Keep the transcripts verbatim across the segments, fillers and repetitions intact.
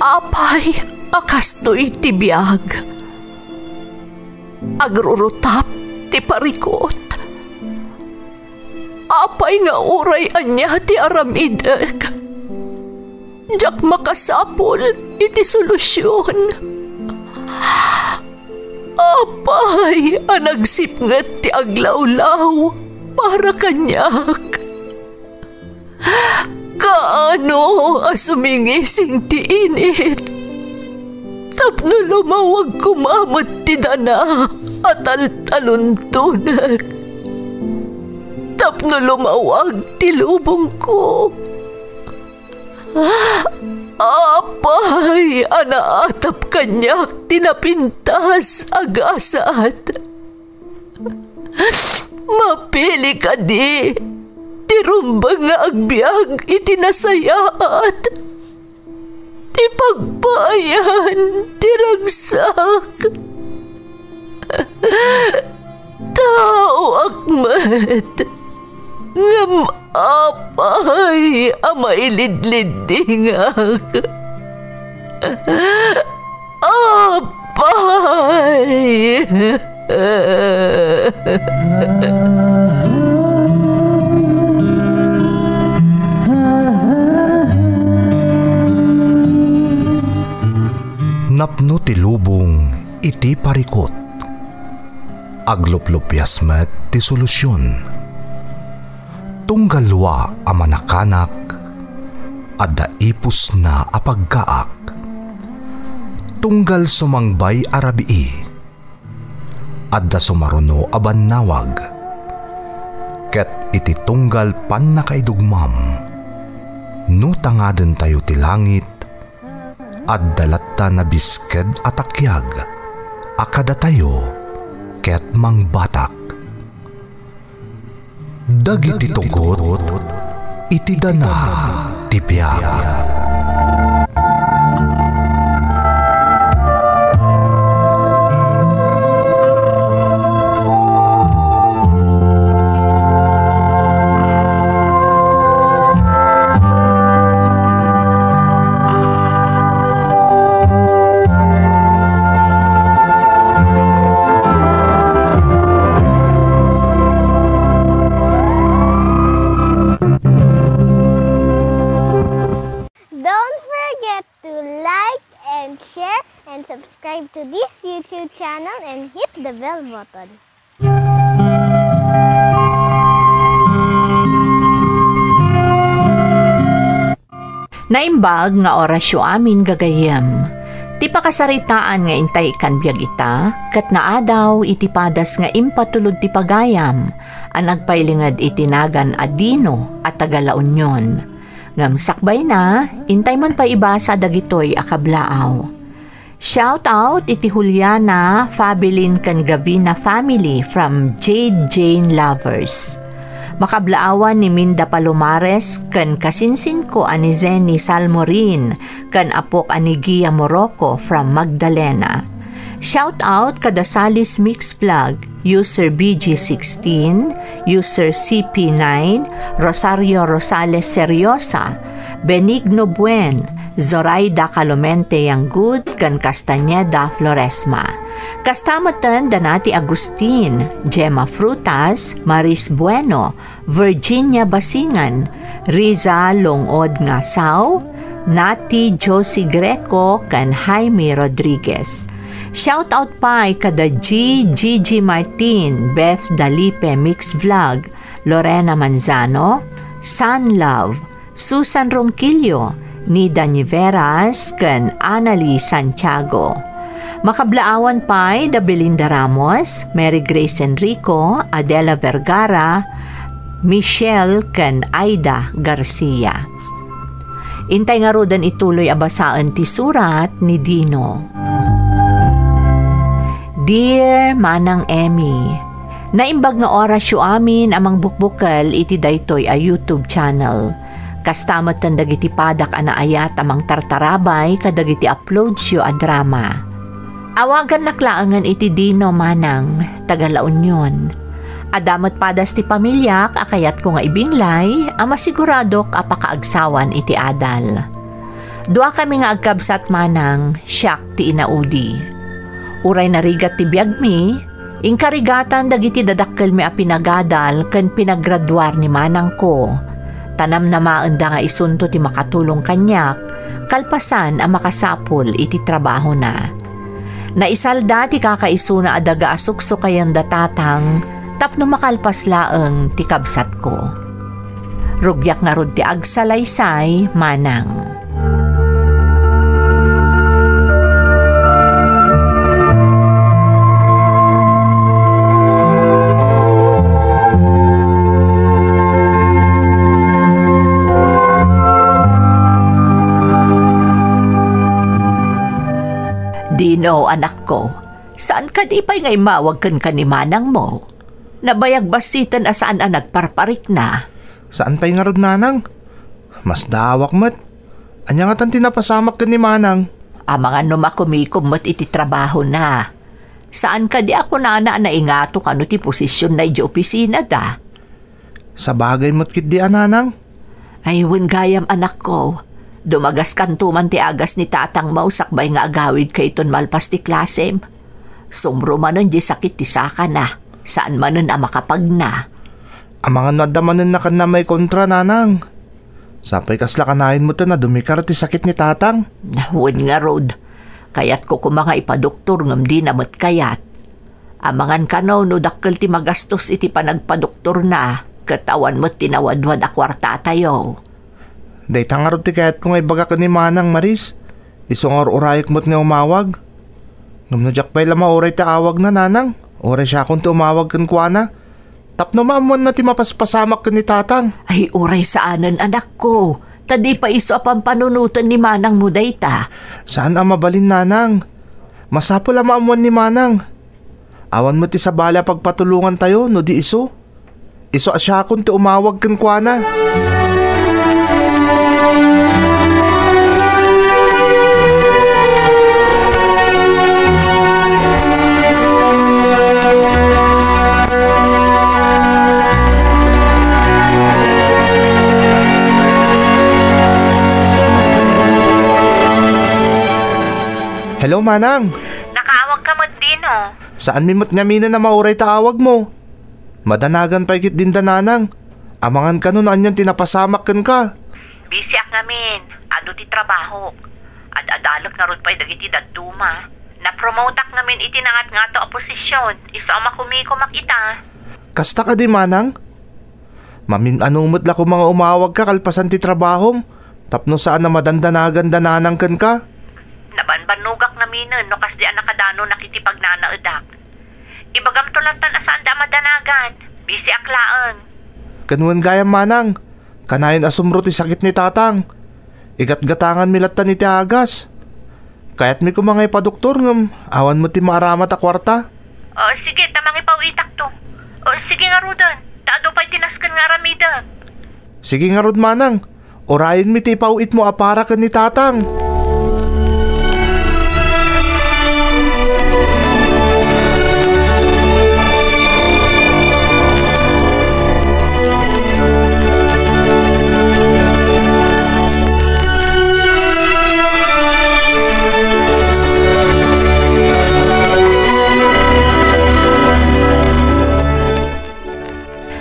Apay a kastoy ti biag? Agrurutap ti parikut. Apay nga uray ania ti aramidek, diak makasapul iti solusion. Apay a nagsipnget ti aglawlaw para kaniak? Kaano a sumingising ti init tapno lumawag koma met ti dana a taltaluntonek, tapno lumawag ti lubongko? Apay a naatap kaniak ti napintas a gasat? Mapili kadi ti rumbeng nga agbiag iti nasayaat, ti pagpaayan ti ragsak? Taoak met, ngem apay a mailidliddingak? Apay! Napno ti lubong iti parikut. Agluplupias met ti solusion. Tunggal wa a manakanak, adda ipusna a paggaak. Tunggal sumangbay a rabii, adda sumaruno a bannawag. Ket iti tunggal pannakaidugmam, no tangadentayo ti langit, adda latta nabisked a takiag a kadatayo ket mangbatak. Dagiti tugot iti dana ti biag. Don't forget to like and share and subscribe to this YouTube channel and hit the bell button. Naimbag nga orasyo amin, gagayyem. Ti pakasaritaan nga intay ikkan biag ita, ket naadaw iti padas nga impatulod ti pagayam a nagpailinged iti nagan a Dino a taga La Union. Ngem sakbayna, intay man pay ibasa dagitoy a kablaaw. Shout out iti Juliana, Fabilin ken Gavina family from Jade Jane Lovers. Makablaawan ni Minda Palomares ken kasinsinko a ni Zenny Salmorin ken apok a ni Gia Morocco from Magdalena. Shout out kada Salis Mix Vlog, user B G sixteen, user C P nine, Rosario Rosales Seriosa, Benigno Buen, Zoraida Calomente Yanggud, ken Castañeda Floresma. Kasta metten da Nati Agustin, Gemma Frutas, Maris Bueno, Virginia Basingan, Riza Longod Ngasao, Nati Josie Greco, ken Jaime Rodriguez. Shout out pay kada G, Gigi Martin, Beth Dalipe Mix Vlog, Lorena Manzano, Sun Love, Susan Ronquillo, Nida Niveras, ken Annalie Santiago. Makablaawan pay da Belinda Ramos, Mary Grace Enrico, Adela Vergara, Michelle, ken Aida Garcia. Intay ngaruden ituloy a basaen ti surat ni Dino. Dear Manang Emmy, naimbag nga orasyo amin a mangbukbukel iti daytoy a YouTube channel. Kasta metten dagiti padak a naayat a mangtartarabay kadagiti uploadsyo a drama. Awagannak laengen iti Dino Manang, taga La Union. Adda met padas ti pamiliak a kayatko nga ibinlay a masiguradok a pakaagsawan iti adal. Duakami nga agkabsat manang, siak ti inaudi. Uray narigat ti biagmi, inkarigatan dagiti dadakkelmi a pinagadal ken pinagraduar ni manangko. Ta namnamaenda nga isunto ti makatulong kaniak, kalpasan a makasapul iti trabahona. Naisalda ti kakaisuna a daga a suksukayenda tatang tapno makalpas laeng ti kabsatko. Rugiak ngarud ti agsalaysay manang. Dino, anakko, saan kadi pay nga immawag kenka ni manangmo? Nabayag bassiten a saan a nagparparikna. Saan pay ngarud, nanang? Masdaawak met. Ania ngatan ti napasamak ken ni manang? Amangan no makumikom met iti trabahona. Saan kadi a kunana a naingato kano ti posisionna idiay opisinada? Sabagay met ketdi a, nanang. Ay, wen gayam, anakko. Dumagaskanto man ti agas ni tatangmo sakbay nga agawidka iton malpas ti klasem. Sumro manen diay sakit ti sakana. Saan manen a makapagna. Amangan no adda manen a kanna maikontra, nanang. Sapay kasla kanayon metten a dumikar ti sakit ni tatang. Wen ngarud, kayatko koma nga ipadoktor ngem dina met kayat. Amangan kano no dakkel ti magastos iti panagpadoktorna ket awan met ti nawadwad a kuartatayo. Dayta ngarud ti kayatko nga ibaga ken ni Manang Maris. Isu nga ur-urayek met nga umawag. Ngem no diak pay la mauray ti awagna, nanang, uray siakon ti umawag kenkuana. Tapno maammoanna ti mapaspasamak ken ni tatang. Ay, uray saanen, anakko. Ta di pay isu a pampanunoten ni manangmo dayta. Saan a mabalin, nanang. Masapul a maammoan ni manang. Awan met ti sabali a pagpatulongantayo no di isu. Isu a siakon ti umawag kenkuana. Hello, Manang. Nakaawag ka met, Dino. Saanmi met ngaminen a mauray ta awagmo? Madanagan pay ketdin da, nanang. Amangan kano no anian ti napasamak kenka. Busyak ngamin. Adu ti trabahok. Ad-adalek ngarud pay dagiti dadduma. Napromotak ngamin iti nangatngato a posisyon. Isu a makumikomak ita. Kasta kadi, manang? Mamin-ano met la koma nga umawagka kalpasan ti trabahom tapno saan a madandanagan da nanang kenka. Nabanbannogak ngaminen no kasdi a nakadanonak iti pagnanaedak. Ibagamto lattan a saanda a madanagan. Busyak laeng. Ken wen gayam, manang, kanayon a sumro ti sakit ni tatang. Igatgatanganmi lattan iti agas. Kayatmi koma nga ipadoktor ngem awan met ti maaramat a kuarta. O, sige, ta mangipaw-itakto. O, sige ngaruden, ta adu pay ti nasken nga aramidek. Sige ngarud, manang. Urayenmi ti ipaw-itmo a para ken ni tatang.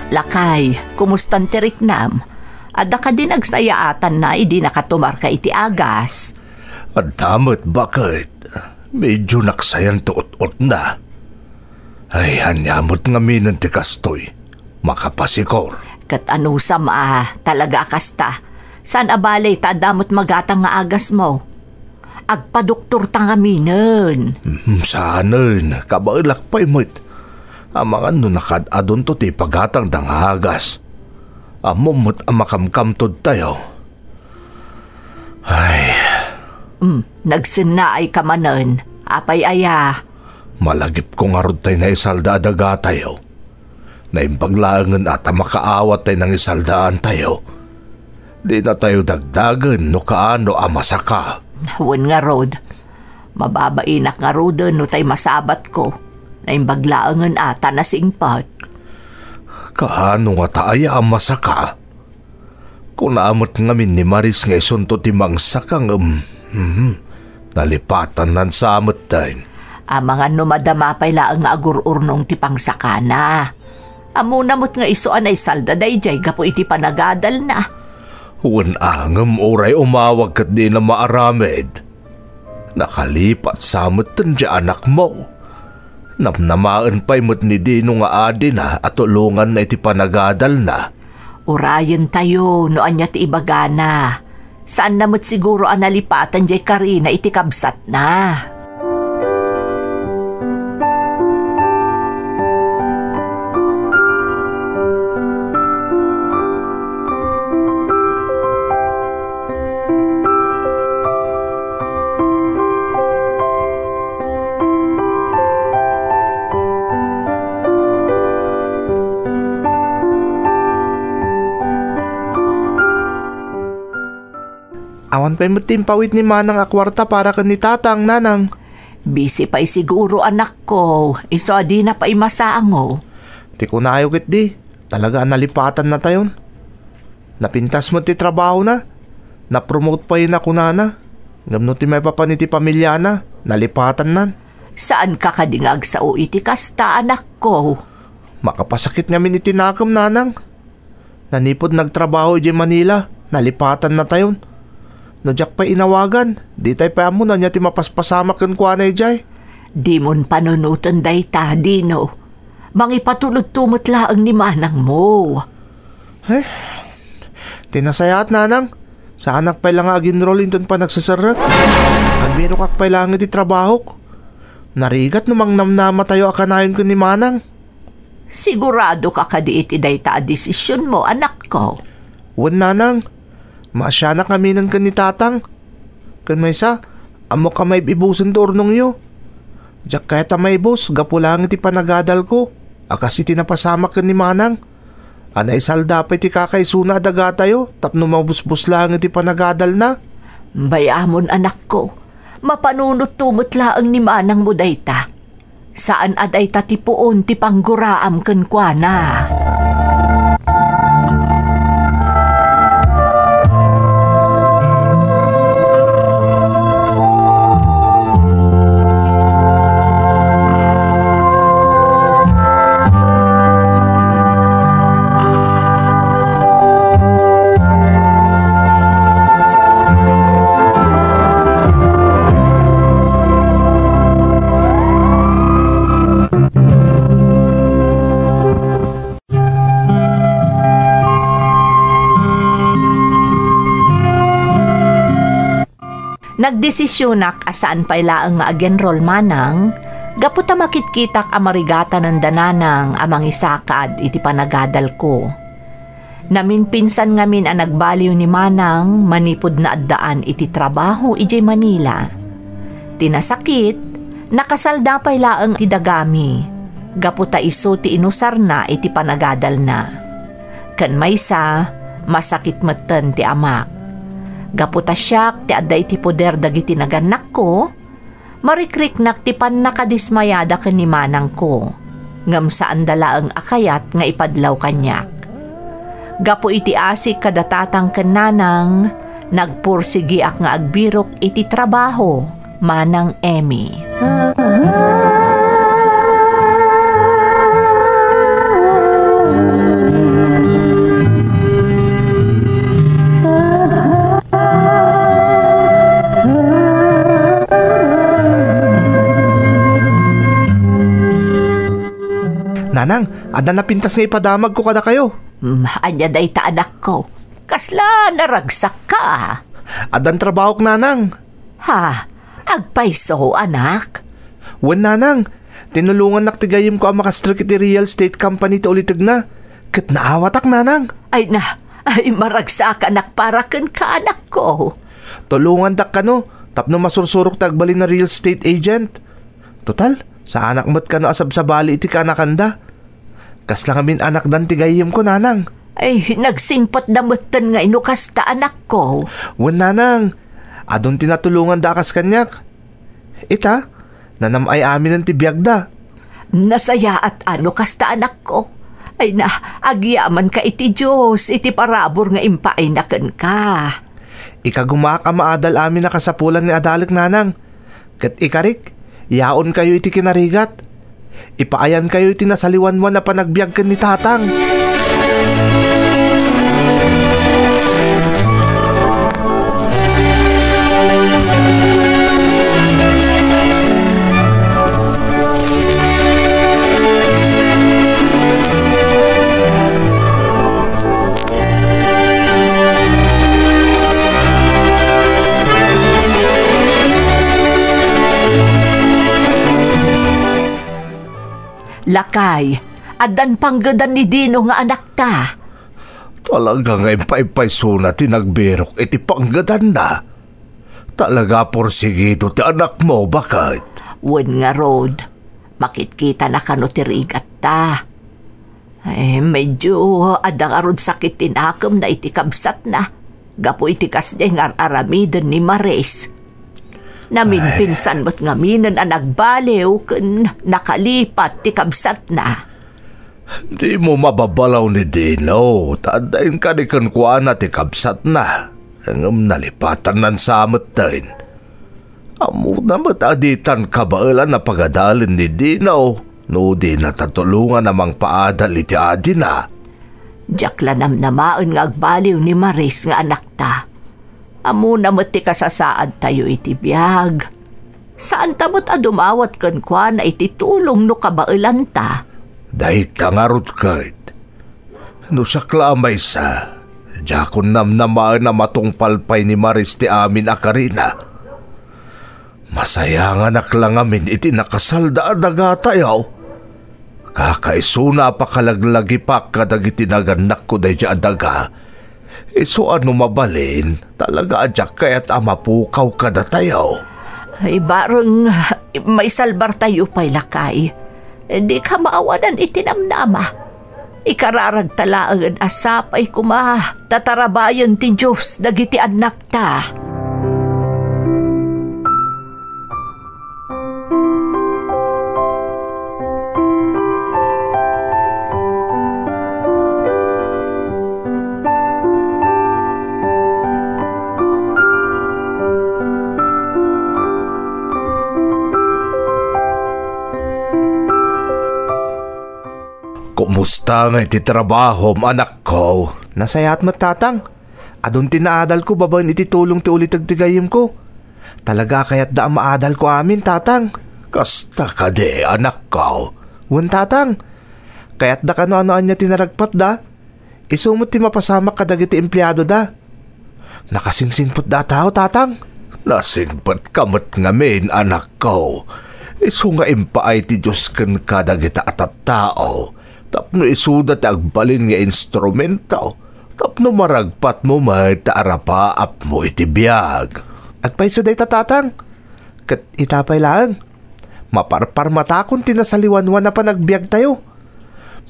Lakay, kumustan ti riknam? Adda kadi nagsayaatanna idi nakatumarka iti agas? Adda met, baket. Medyo naksayan ti ut-utna. Ay, ania met ngaminen ti kastoy? Makapasikor. Ket anusam a, talaga a kasta. Saan a bale ta adda met magatang nga agasmo? Agpadoktorta ngaminen. Mm, saanen, kabaelak pay met. Amangan no nakaad-adunto ti ipagatangda nga agas. Ammom met a makamkamtodtayo. Ay. Mm, nagsennaayka manen. Apay aya? Malagipko ngarud tay naisalda a dagatayo. Naimbag laengen a ta makaawat tay nangisaldaantayo. Dinatayo dagdagen no kaano a masaka. Wen ngarud, mababainak ngaruden no tay masabatko. Naimbag laengen a ta nasingpet. Kaano ngata aya a masaka? Kuna met ngamin ni Maris nga isunto ti mangsaka ngem, hmm, nalipatannan sa metten. Amangan no madama pay laeng nga agur-urnong ti pangsakana. Ammona met nga isu a naisalda daydiay gapu iti panagadalna. Wen a, ngem uray umawag ket dina maaramid. Nakalipat sa metten ti anakmo. Namnamaen pay met ni Dino nga adina a tulonganna iti panagadalna. Urayentayo no ania ti ibagana. Saanna met siguro a nalipatan diay karina iti kabsatna. Awan pay met ti impawid ni Manang a kuarta para ken ni Tatang, Nanang. Busy pay siguro, anakko, isu a dina pay masango. Ti kunayo ketdi, talaga a nalipatannatayon. Napintas met ti trabahona. Napromote pay a kunana. Ngem no ti maipapan iti pamiliana, nalipatannan. Saanka kadi nga agsao iti kasta, anakko? Makapasakit ngamin iti nakem, Nanang. Nanipud nagtrabaho idiay Manila, nalipatannatayon. No diak pay inawagan, ditay pay ammo no ania ti mapaspasamak kenkuana idiay. Dimon panunoten dayta, Dino. Mangipatulodto met laeng ni manangmo. Eh, ti nasayaat, Nanang. Saanak pay la nga ag-enroll inton panagseserrek. Agbirokak pay laeng iti trabahok. Narigat no mangnamnamatayo a kanayon ken ni Manang. Siguradoka kadi iti dayta a desisionmo, anakko? Wen, Nanang. Maasianak ngaminen ken ni Tatang. Ken maysa, ammok a maib-ibusen ti urnongyo. Diak kayat a maibus gapu laeng iti panagadalko a kas iti napasamak ken ni Manang a naisalda pay ti kakaisuna a dagatayo tapno mabusbus laeng iti panagadalna. Bay-amon, anakko, mapanunotto met laeng ni manangmo dayta. Saan a dayta ti puon ti pangguraam kenkuana. Nagdesisionak a saan pay laeng nga ag-enroll manang, gapu ta makitkitak a marigatanen da nanang a mangisakad iti panagadalko. Naminpinsan ngamin a nagbaliw ni manang manipud naaddaan iti trabaho idiay Manila. Ti nasakit, nakasalda pay laeng ti dagami, gapu ta isu ti inusarna iti panagadalna. Ken maysa, masakit metten ti amak. Gapu ta siak ti adda iti poder dagiti nagannakko, marikriknak ti pannakadismayada ken ni manangko, ngem saanda laeng a kayat nga ipadlaw kaniak. Gapu iti asik kada tatang ken nanang, nagpursigiak nga agbirok iti trabaho, Manang Emmy. Nanang, adda napintas nga ipadamagko kadakayo. Hmm, ania dayta, anakko? Kasla naragsakka? Addan trabahok, Nanang. Ha? Agpayso, anak? Wen, Nanang. Tinulongannak ti gayyemko a makastrek iti real estate company ti ulitegna. Ket naawatak, Nanang. Ay na, ay maragsakanak para kenka, anakko. Tulongandak kano tapno masursurok ti agbalin a real estate agent. Total, saanak met kano a sabsabali iti kaanakanda. Kasla ngamin anakdan ti gayyemko, Nanang. Ay, nagsingpetda metten nga ino kasta, anakko. Wen, Nanang. Adun ti natulonganda a kas kaniak. Ita, nanam-ay aminen ti biagda. Nasayaat a no kasta, anakko. Ay na, agyamanka iti Dios iti parabur nga impaayna kenka. Ikagumaak a maadal amin a kasapulan nga adalek, nanang. Ket ikarik, yaonkayo iti kinarigat. Ipaayankayo iti nasaliwanwan a panagbiag ken ni Tatang. Lakay, addan panggedan ni Dino nga anakta. Talaga nga impaimpaysona ti nagbirok iti panggedanna. Talaga porsigido ti anakmo, baket? Wen ngarud, makitkitana kano ti rigatta. Eh, medyo adda ngarud sakit ti nakemna iti kabsatna, gapu iti kasdiay nga ar-aramiden ni Maris. Naminpinsan met ngaminen a nagbaliw ken nakalipat ti kabsatna. Dimo mababalaw ni Dino, ta adda inkari kenkuana ti kabsatna, ngem nalipatannan sa metten. Ammona met a ditan kabaelan a pagadalen ni Dino no dinata tulongan a mangpaadal iti adina. Diak la namnamaen nga agbaliw ni Maris nga anakta. Ammona met ti kasasaadtayo iti biag. Saanta met a dumawat kenkuana iti tulong no kabaelanta. Dayta ngarud ket. No siak la a maysa, diakon namnamaen a matungpal pay ni Maris ti amin a karina. Masayanganak la ngamin iti nakasalda a dagatayo. Kakaisuna a pakalaglagipak kadagiti nagannakko daydiay a daga. Isu a no mabalin, talaga a diak kayat a mapukaw kadatayo. Ay, bareng, maisalbartayo pay, lakay. Dika maawanan iti namnama. Ikararagta laengen a sapay koma ta tarabayen ti Dios dagiti annakta. Kumusta ngay ti trabahom, anakko? Nasayaat met, Tatang. Adun ti naadalko babaen iti tulong ti uliteg ti gayyemko. Talaga a kayatda a maadalko amin, Tatang. Kasta kadi, anakko? Wen, Tatang. Kayatda kano a no ania ti naragpatda. Isu met ti mapasamak kadagiti empleadoda. Nakasingsingpetda a tao, Tatang. Nasingpetka met ngamin, anakko. Isu nga impaay ti Dios kenka dagita a tattao tapno isuda ti agbalin nga instrumento tapno maragpatmo met ti arapaapmo iti biag. Agpayso dayta, Tatang. Ket ita pay laeng, maparparmatakon ti nasaliwanwan a panagbiagtayo.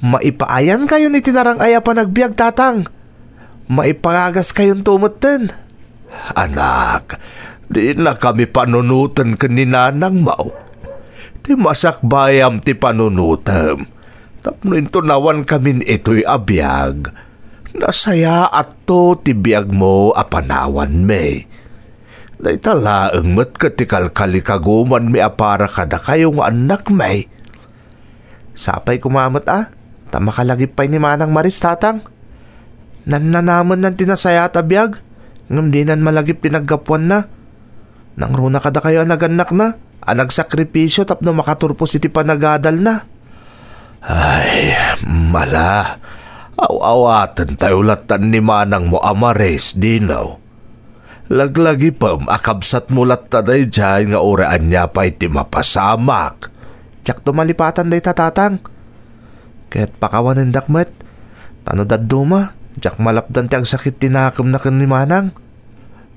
Maipaayankayon iti narang-ay a panagbiag, Tatang. Maipangagaskayonto metten. Anak, dinakami panunoten ken ni nanangmo. Ti masakbayam ti panunotem. Tapno intonawankamin itoy a biag, nasayaatto ti biagmo a panawanmi. Dayta laeng met ket ti kalkalikagumanmi a para kadakayo nga annakmi. Sapay koma met a, ta makalagip pay ni Manang Maris, Tatang. Nannanamennan ti nasayaat a biag, ngem dinan malagip ti naggapuanna. Nangruna kadakayo a nagannakna, a nagsakripisio tapno makaturpos iti panagadalna. Ay, mala, aw-awatentayo lattan ni manangmo a Maris, Dino. Laglagipem a kabsatmo latta daydiay nga uray ania pay ti mapasamak. Diakto malipatan dayta, Tatang. Ket pakawanendak met, ta no dadduma, diak malapdan ti agsakit ti nakemna ken ni Manang.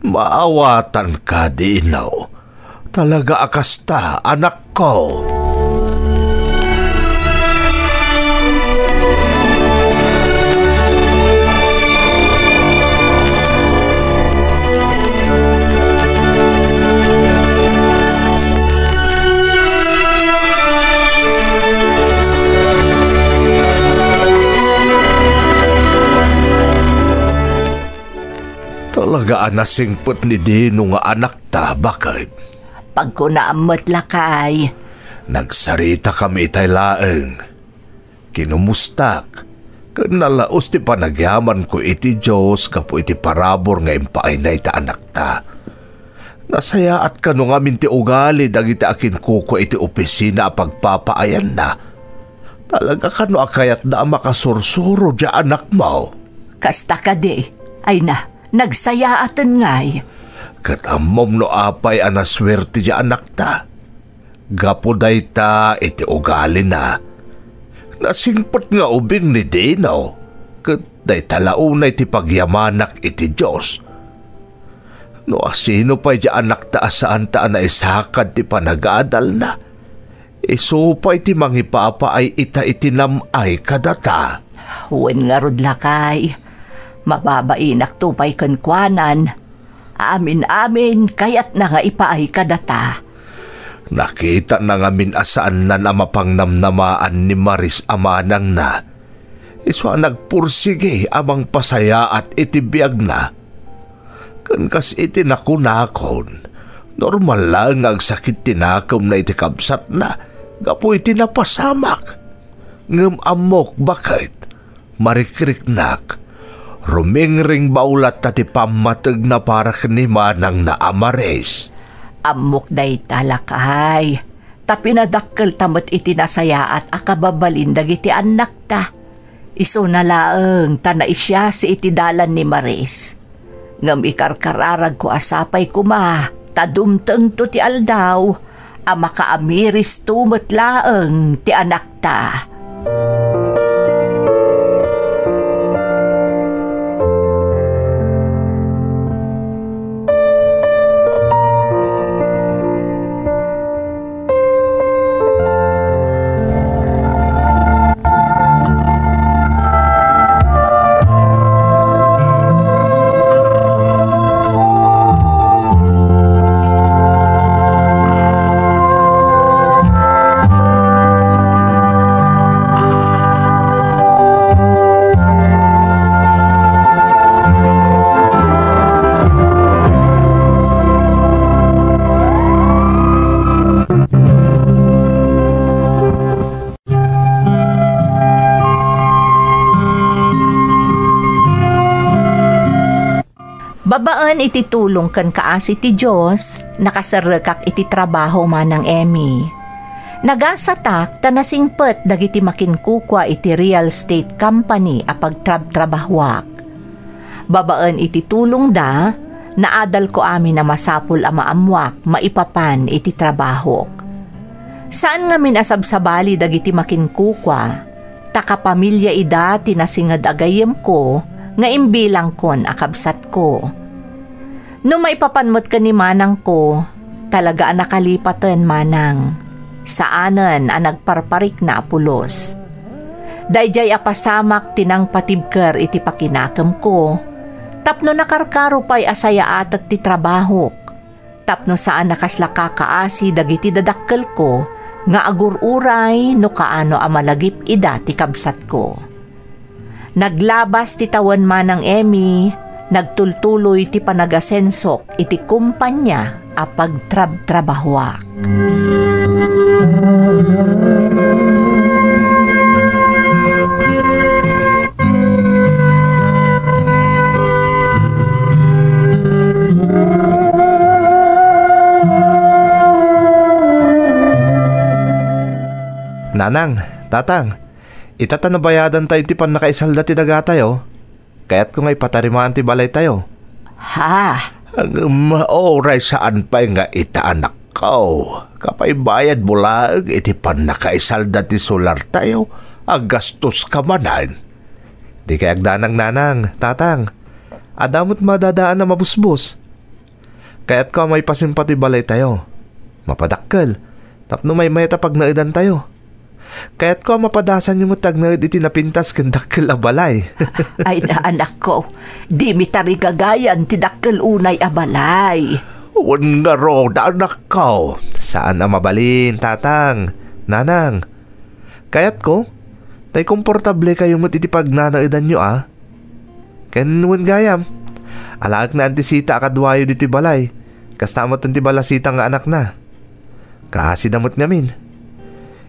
Maawatanka, Dino. Talaga a kasta, anakko. Talaga a nasingpet ni Dino nga anakta, baket? Pagkunaam met, lakay. Nagsaritakami itay laeng. Kinumustak, ken nalaos ti panagyamanko iti Dios gapu iti parabur nga impaayna iti anakta. Nasayaat kano ngamin ti ugali dagiti akinkukua iti opisina a pagpapaayanna. Talaga kano a kayatda a makasursuro diay anakmo? Kasta kadi, ay na, nagsayaaten ngay. Ket ammom no apay a nasuerte diay anakta? Gapu dayta iti ugalina, nasingpet nga ubing ni Dino, ket dayta la unay ti pagyamanak iti Dios. No asino pay diay anakta a saanta a naisakad ti panagadalna, isu pay ti mangipapaay ita iti nam-ay kadata. Wen ngarud, lakay, mababainak to pay kenkuanan. Amin-amin, kayatna nga ipaay kadata. Nakitana ngamin a saannan a mapangnamnamaan ni Maris a manangna. Isu a nagpursigi a mangpasayaat iti biagna. Ken kas iti nakunakon, normal laeng nga agsakit ti nakemna iti kabsatna gapu iti napasamak. Ngem ammok, baket, marikriknak. Rumingringbaw latta ti pammategna para ken ni manangna a Maris. Ammok dayta, lakay. Ta pinadakkelta met iti nasayaat a kababalin dagiti annakta. Isuna laeng ta naisiasi iti dalan ni Maris. Ngem ikarkararagko a sapay koma ta dumtengto ti aldaw a makaamiristo met laeng ti anakta. Babaen iti tulong ken kaasi ti Dios, nakaserrekak iti trabaho, Manang Emmy. Nagasatak ta nasingpet dagiti makinkukua iti real estate company a pagtrabtrabahoak. Babaen iti tulongda, naadalko amin a masapul a maammoak maipapan iti trabahok. Saan ngamin a sabsabali dagiti makinkukua, ta kapamilya ida ti nasinged a gayyemko nga imbilangkon a kabsatko. No maipapan met ken ni manangko, talaga a nakalipaten, manang. Saanen a nagparparikna a pulos. Daydiay a pasamak ti nangpatibker iti pakinakemko, tapno nakarkaro pay a sayaatek ti trabahok, tapno saan a kasla kakaasi dagiti dadakkelko nga agur-uray no kaano a malagip ida ti kabsatko. Naglabas ti tawen, Manang Emmy, nagtultuloy ti panagasensok iti kumpanya a pagtrabtrabahoak. Nanang, Tatang, ita ta nabayadantayo ti pannakaisalda ti dagatayo. Kayatko nga ipatarimaan ti balaytayo. Ha? Ngem uray saan pay nga ita, anakko. Kapaybayadmo laeng iti pannakaisalda ti solartayo, agastoska manen. Dikay agdanag, Nanang, Tatang. Adda met madadaan a mabusbos. Kayatko a maipasimpa ti balaytayo. Mapadakkel, tapno maymayat a pagnaedantayo. Kayatko a mapadasanyo met ti agnaed iti napintas ken dakkel a balay. Ay na, anakko, dimi tarigagayan ti dakkel unay a balay. Wen ngarud, anakko. Saan a mabalin, Tatang, Nanang. Kayatko, tay komportablekayo met iti pagnanaedanyo a. Ken wen gayam, Alaekna ti Sita a kaduayo ditoy balay. Kasta met ti balasita nga anakna. Kaasida met ngamin.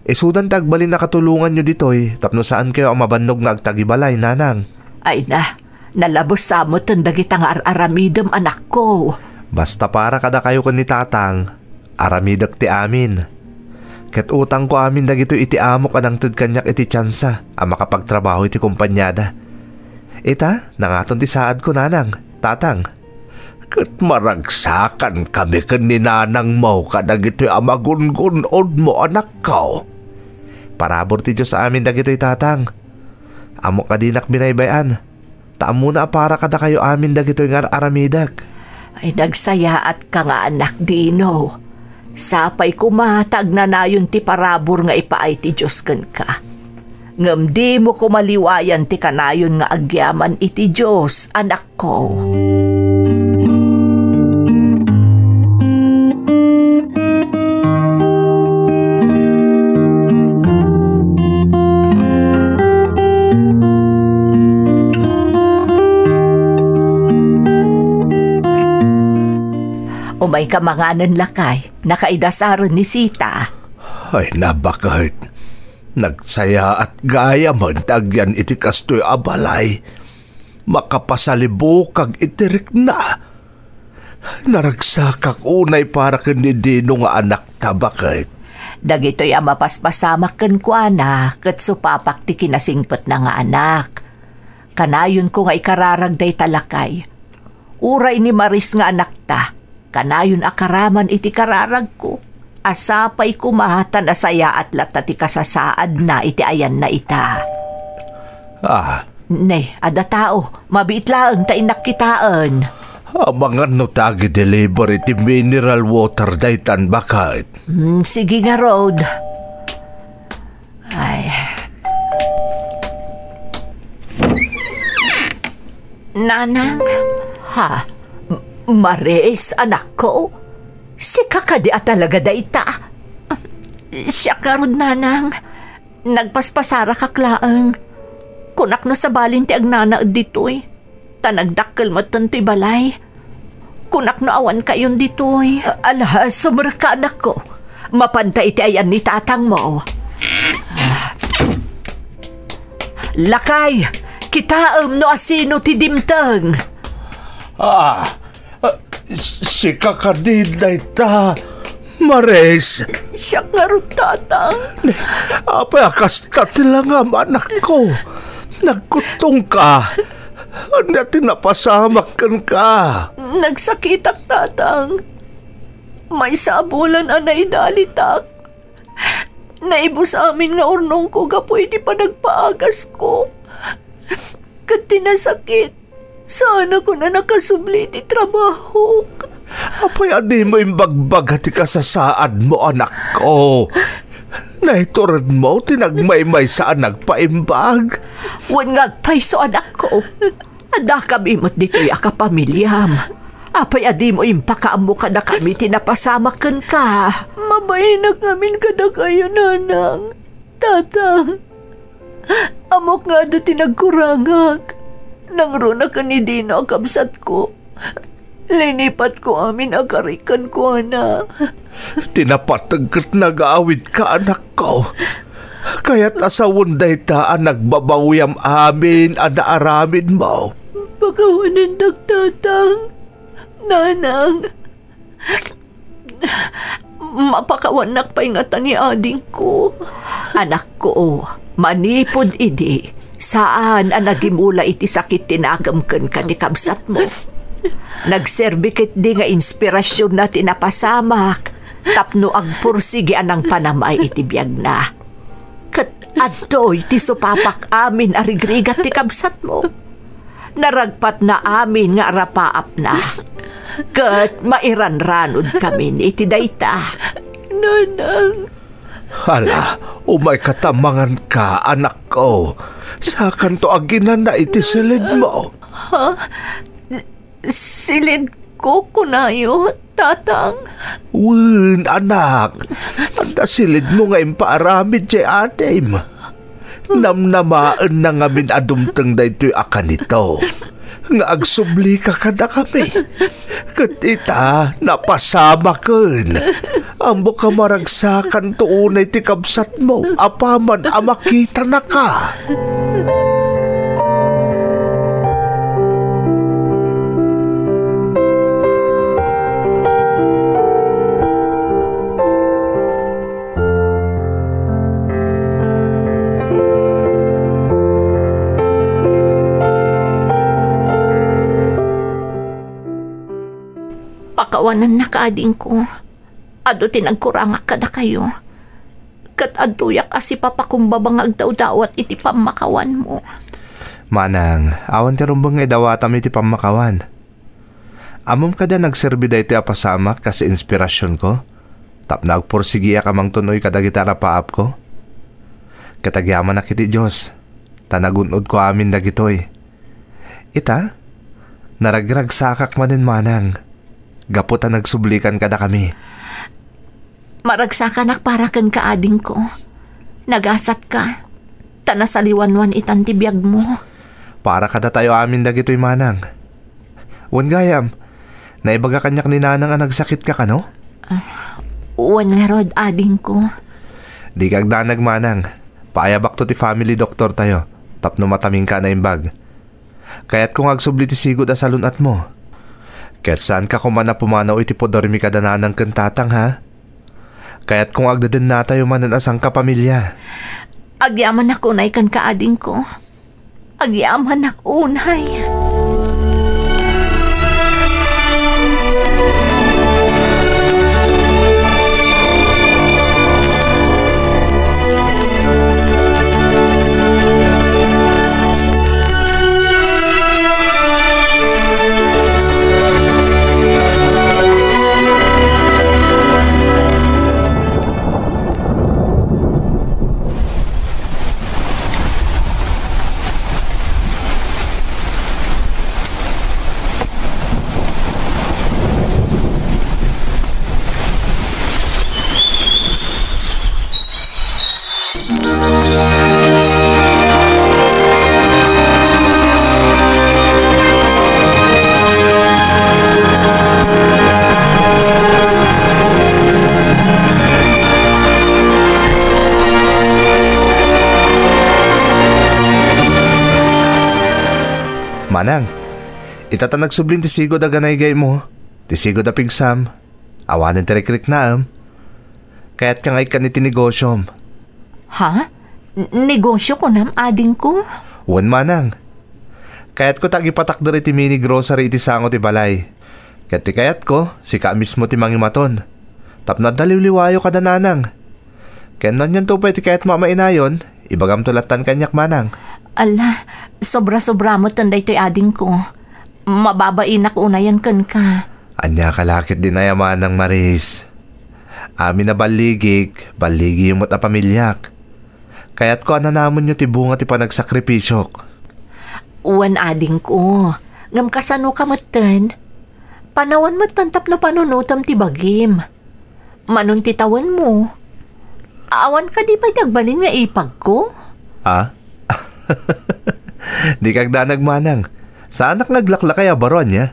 Isudan ti agbalin a katulonganyo ditoy tapno saankayo a mabannog nga agtagibalay, nanang. Ay na, nalabes sa meten dagita nga ar-aramidem, anakko. Basta para kadakayo ken ni tatang, aramidek ti amin. Ket utangko amin dagitoy iti amok a nangted kaniak iti tiansa a makapagtrabaho iti kompaniada. Ita, nangaton ti saadko, nanang, tatang. Ket maragsakankami ken ni nanangmo kadagitoy a magungun-odmo, anakko. Parabur ti Dios amin dagitoy, tatang. Ammok a dinak binaybay-an. Ta ammona a para kadakayo amin dagitoy nga ar-aramidek. Ay, nagsayaatka nga anak, Dino. Sapay koma ta agnanayon ti parabur nga ipaay ti Dios kenka. Ngem dimo koma liwayan ti kanayon nga agyaman iti Dios, anakko. Umayka manganen, lakay. Nakaidasaren ni Sita. Ay, nabaket. Nagsayaat gayamen ti agyan iti kastoy a balay. Makapasalibukag iti rikna. Naragsakak unay para ken ni Dino nga anakta, baket. Dagitoy a mapaspasamak kenkuana ket supapak ti kinasingpetna nga anak. Kanayonko nga ikararag dayta, lakay. Uray ni Maris nga anakta, kanayon a karaman iti kararagko. A sapay koma ta nasayaat latta ti kasasaadna iti ayanna ita. Ah. Ne, adda tao. Mabiit laeng ta innak kitaen. Amangan no ta agi-deliver iti mineral water daytan, baket. Hmm, sige ngarud. Ay. Nanang? Ha? M-, Maris, anakko? Sika kadi a talaga dayta? Siak ngarud, nanang. Nagpaspasarakak laeng. Kunak no sabalin ti agnanaed ditoy. Ta nagdakkel metten ti balay. Kunak no awankayon ditoy. A-, ala, sumrekka, anakko. Mapanta iti ayan ni tatangmo. Lakay, kitaem no asino ti dimteng. Ah, ah, sika kadi dayta, Maris? Siak ngarud, tatang. Apay a kasta ti langam, anakko? Nagkuttongka. Ania ti napasamak kenka? Nagsakitak, tatang. Maysa a bulan a naidalitak. Naibus amin nga urnongko gapu iti panagpaagasko. Ket ti nasakit, saanakon a nakasubli iti trabahok. Apay a dimo imbagbaga ti kasasaadmo, anakko? Naituredmo ti nagmaymaysa a nagpaimbag. Wen nga agpayso, anakko. Addakami met ditoy a kapamiliam. Apay a dimo impakaammo kadakami ti napasamak kenka? Mabainak ngamin kadakayo, nanang, tatang. Ammok nga adu ti nagkurangak. Nangruna ken ni Dino a kabsatko. Linipatko amin a karik kenkuana. Ti napateg ket nagaawidka, anakko. Kayat a sawen dayta a nagbabawiam amin a naaramidmo. Pakawanendak, tatang. Nanang. Mapakawannak pay ngata ni adingko. Anakko, manipud idi, saan a nagimula iti sakit ti nakem kenka ti kabsatmo. Nagserbi ketdi nga inspirasionna ti napasamak tapno agpursigi a nangpanamay iti biagna. Ket adtoy ti supapak amin a rigrigat ti kabsatmo. Naragpatna amin nga arapaapna. Ket mairanranodkamin iti dayta. Nanang. Hala, umayka ta manganka, anakko. Sakanto aginana iti silidmo. Ha? Silidko, kunayo, tatang? Wen, anak. Adda silidmo nga impaaramid ti adim. Namnamaenna ngamin a dumteng daytoy a kanito. nga agsublika kadakami. Ket ita, napasamaken. Ammok a maragsakanto unay ti kabsatmo apaman a makitanaka. Pakawanannaka, adingko. Adu ti nagkurangak kadakayo. Ket adtoyak a sipapakumbaba nga agdawdawat iti pammakawanmo. Manang, awan ti rumbeng nga idawatam iti pammakawan. Ammom kadi a nagserbi daytoy a pasamak kas inspirasionko tapno agpursigiak a mangtun-oy kadagiti arapaapko? Ket agyamanak iti Dios, ta nagun-odko amin dagitoy. Ita, naragragsakak manen, manang, gapu ta nagsublikan kadakami. Maragsakanak para kenka, adingko. Nagasatka, ta nasaliwanwan itan ti biagmo. Para kadatayo amin dagitoy, manang. Wen gayam, naibaga kaniak ni nanang a nagsakitka kano? Ah, wen ngarud, adingko. Dika agdanag, manang. Paayabakto ti family doctor tayo, tapno mataminka a naimbag. Kayatko nga agsubli ti sigud a salun-atmo. Ket saanka koma a pumanaw iti pudormi kada nanang ken tatang, ha? Kayatko nga agdedennatayo manen a sangkapamilya. Agyamanak unay kenka, adingko. Agyamanak unay. Manang, ita ta nagsublin ti sigud a ganaygaymo, ti sigud a pigsam, awanen ti rikriknaem. Kayatka nga ikkan iti negosyom. Ha? N-, negosyo kunam, adingko? Wen, manang. Kayatko ta agipatakder iti mini grocery iti sango ti balay. Ket ti kayatko, sika mismo ti mangimaton. Tapno adda liwliwayo kada nanang. Ken no anianto pay ti kayatmo a mainayon, ibagamto lattan kaniak, manang. Ala, sobra-sobra metten daytoy, adingko. Mababainak unayen kenka. Ania ka la ketdin aya, manang Maris? Amin a balligik, balligiyo met a pamiliak. Kayatko a nanamenyo ti bunga ti panagsakripisyok. Wen, adingko, ngem kasanoka metten? Panawan metten tapno panunotem ti bagim. Manon ti tawenmo? Awan kadi pay ti agbalin nga ipagko? Ah? Dika agdanag, manang. Saanak nga aglaklakay a baro, ania?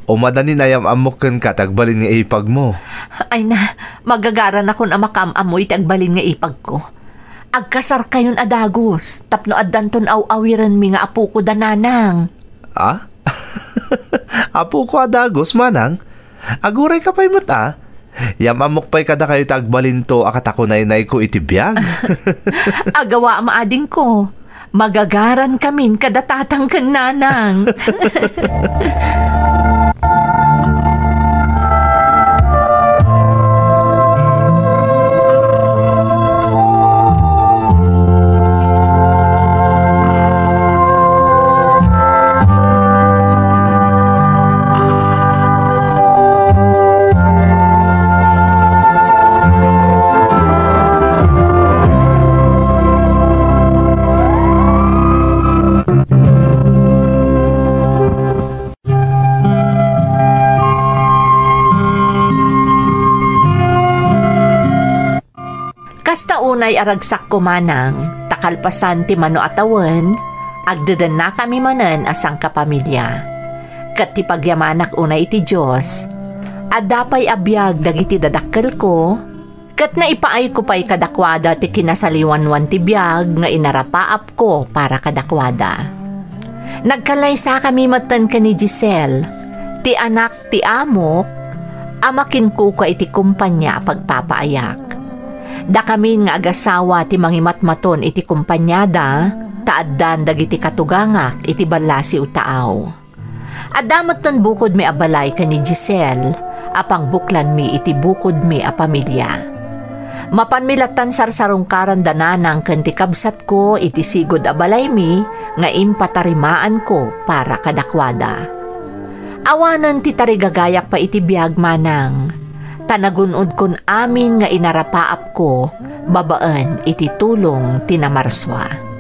Umadani nga ayam-ammok kenka ti agbalin nga ipagmo. Ay na, magagaranakon a makaam-ammo iti agbalin nga ipagko. Agkasarkayon a dagus, tapno addanton aw-awirenmi nga apoko da nanang. Ah? Apoko a dagus, manang? Aguray ka pay met, a? Yam-ammok pay kadakayo ti agbalinto a katakunaynayko iti biag. Agawa, maadingko. Magagaran kamin kada tatang ken nanang. Kasta unay a ragsakko, manang, ta kalpasan ti mano a tawen, Agdedennakami manen a sangkapamilia. Ket ti pagyamanak unay iti Dios, adda pay a biag dagiti dadakkelko, ket naipaayko pay kadakuada ti kinasaliwanwan ti biag nga inarapaapko para kadakuada. Nagkallaysakami metten ken ni Giselle, ti anak ti amok, a makinkukua iti kompania a pagpapaayak. Dakamin nga agasawa ti mangimatmaton iti kompaniada, ta addan dagiti katugangak iti ballasiw taaw. Adda metten bukodmi a balay ken ni Giselle a pangbuklanmi iti bukodmi a pamilia. Mapanmi lattan sarsarungkaran da nanang ken ti kabsatko iti sigud a balaymi nga impatarimaanko para kadakuada. Awanen ti tarigagayak pay iti biag, manang, ta nagun-odkon amin nga inarapaapko babaen iti tulong ti namarsua.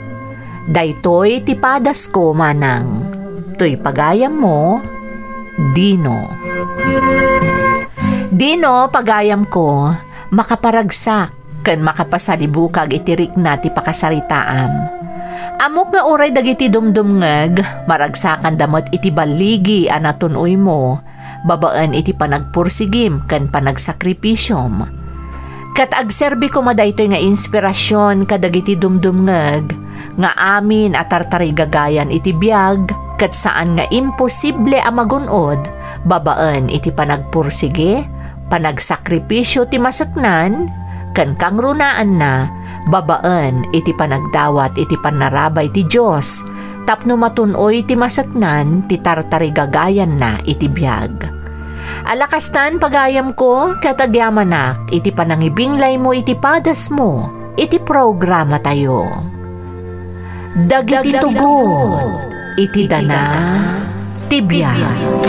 Daytoy ti padasko, manang. Toy pagayammo, Dino. Dino, pagayamko, makaparagsak ken makapasalibukag iti rikna ti pakasaritaam. Ammok nga uray dagiti dumdumngeg, maragsakanda met iti balligi a natun-oymo, babaen iti panagpursigim ken panagsakripisom. Ket agserbi koma daytoy nga inspirasyon kadagiti dumdumngeg nga amin a tartarigagayan iti biag ket saan nga imposible a magun-od babaen iti panagpursigi, panagsakripisio ti maseknan, ken kangrunaanna babaen iti panagdawat iti pannarabay ti Dios tapno matun-oy ti maseknan ti tartarigagayanna iti biag. Ala kastan, pagayamko, ket agyamanak iti panangibinglaymo iti padasmo iti programatayo. Dagiti tugor iti dana ti biag.